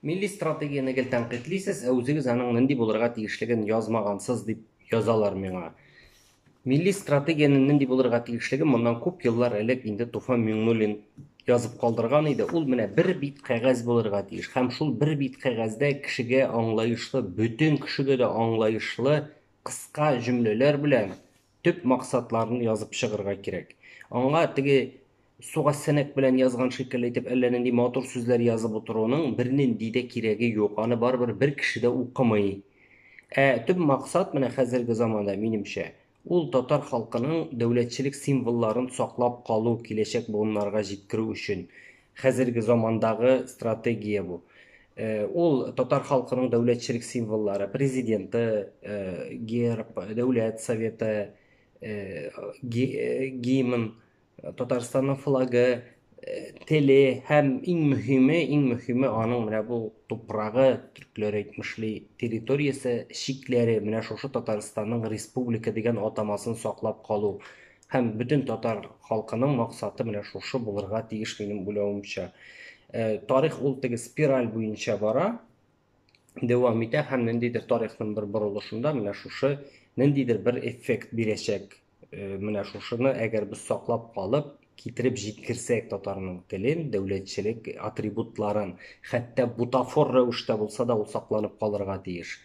Милли стратегияне гел тәнкыйтьлисез, ә үзегез аның нинди булырга тиешлеген язмагансыз, дип язалар миңа. Милли стратегиянең нинди булырга тиешлеген моннан күп еллар элек инде Туфан Миңнуллин язып калдырган иде. Ул менә бер бит кәгазь булырга тиеш һәм шул бер бит кәгазьдә кешегә аңлаешлы, бөтен кешегә дә аңлаешлы кыска җөмләләр белән төп максатларны язып чыгарга кирәк. Аңа теге суга сәнәк белән язган шикелле итеп әллә нинди матур сүзләр язып утыруның бернинди дә кирәге юк. Аны барыбер бер кеше дә укымый. Ә төп максат менә хәзерге заманда, минемчә, ул татар халкының дәүләтчелек символларын саклап калу, киләчәк буыннарга җиткерү өчен. Хәзерге замандагы стратегия бу. Ул татар халкының дәүләтчелек символлары, президенты, герб, дәүләт советы, гимн, Татарстанның флагы, теле һәм иң мөһиме, иң мөһиме аның менә бу тупрагы, төркләр әйтмешли, территориясе, чикләре, менә шушы Татарстанның республика дигән атамасын саклап калу. Һәм бөтен татар халкының максаты менә шушы булырга тиеш, минем уйлавымча. Тарих ул теге спираль буенча бара, дәвам итә һәм ниндидер тарихның бер борылышында менә шушы ниндидер бер эффект бирәчәк. Менә шушыны әгәр без саклап калып, китереп җиткерсәк татарның телен, дәүләтчелек атрибутларын, хәтта бутафор рәвештә булса да ул сакланып калырга тиеш.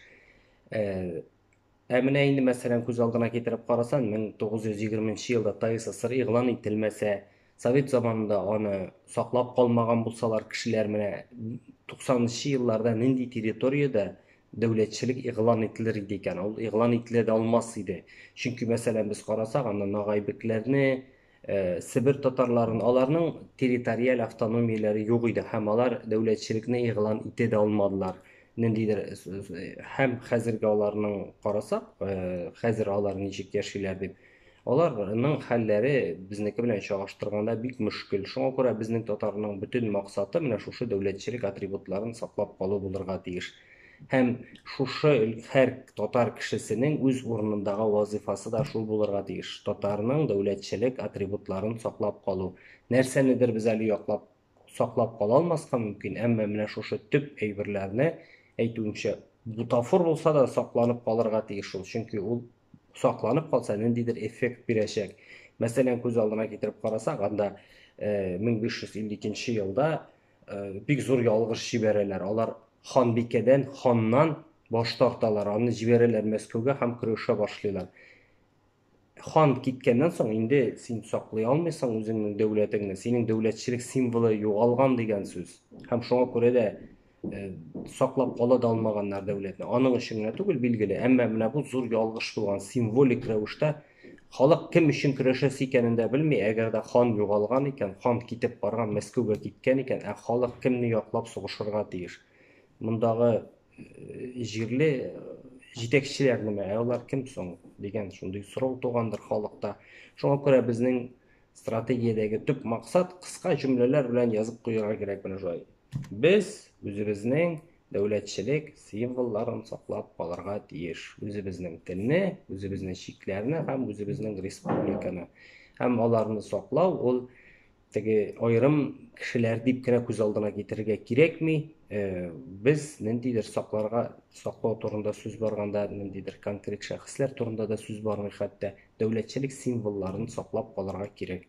Ә менә инде, мәсәлән, күз алдына китереп карасан, 1920 елда ТАССР игълан ителмәсә, совет заманында аны саклап калмаган булсалар, кешеләр менә 90 елларда нинди территориядә дәүләтчелек игълан ителер иде икән? Ул игълан ителә дә алмас иде. Чөнки, мәсәлән, без карасак, анда нагайбекләрне, Себер татарларын, аларның территориаль автономияләре юк иде һәм алар дәүләтчелекне игълан итә дә алмадылар. Ниндидер һәм хәзерге аларның карасак, хәзер алар ничек яшиләр дип, аларның хәлләре безнеке белән чагыштырганда бик мөшкел. Шуңа күрә безнең татарның бөтен максаты менә шушы дәүләтчелек атрибутларын саклап калу булырга тиеш. Һәм шушы һәр татар кешесенең үз урынындагы вазыйфасы да шул булырга тиеш. Татарның дәүләтчелек атрибутларын саклап калу. Нәрсәнедер без әле яклап саклап кала алмаска мөмкин, әмма менә шушы төп әйберләрне, әйтүемчә, бутафор булса да сакланып калырга тиеш ул. Чөнки ул сакланып калса, ниндидер эффект бирәчәк. Мәсәлән, күз алдына китереп карасак, анда 1552 елда бик зур ялгыш җибәрәләр. Алар ханбикәдән, ханнан баш тарталар, аны җибәрәләр Мәскәүгә һәм көрәшә башлыйлар. Хан киткәннән соң инде син саклый алмыйсың үзеңнең дәүләтеңне, синең дәүләтчелек символы югалган дигән сүз. Һәм шуңа күрә дә саклап кала да алмаганнар дәүләтне. Аның өчен генә түгел, билгеле, әмма менә бу зур ялгыш булган символик рәвештә халык кем өчен көрәшәсе икәнен дә белми. Әгәр дә хан югалган икән, хан китеп барган, Мәскәүгә киткән икән, ә халык кемне яклап сугышырга тиеш? Мондагы җирле җитәкчеләр нәмә, ә алар кем соң дигән шундый сорау тугандыр халыкта. Шуңа күрә безнең стратегиядәге төп максат кыска җөмләләр белән язып куярга кирәк менә шулай. Без үзебезнең дәүләтчелек символларын саклап калырга тиеш. Үзебезнең телне, үзебезнең чикләрне һәм үзебезнең республиканы. Һәм аларны саклау ул теге аерым кешеләр дип кенә күз алдына китерергә кирәкми. Без ниндидер сакларга, саклау турында сүз барганда, ниндидер конкрет шәхесләр турында да сүз бармый хәтта. Дәүләтчелек символларын саклап калырга кирәк.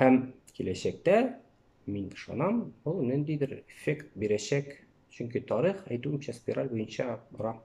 Һәм киләчәктә мин ышанам, ул ниндидер эффект бирәчәк. Чөнки тарих, әйтүемчә, спираль буенча бара.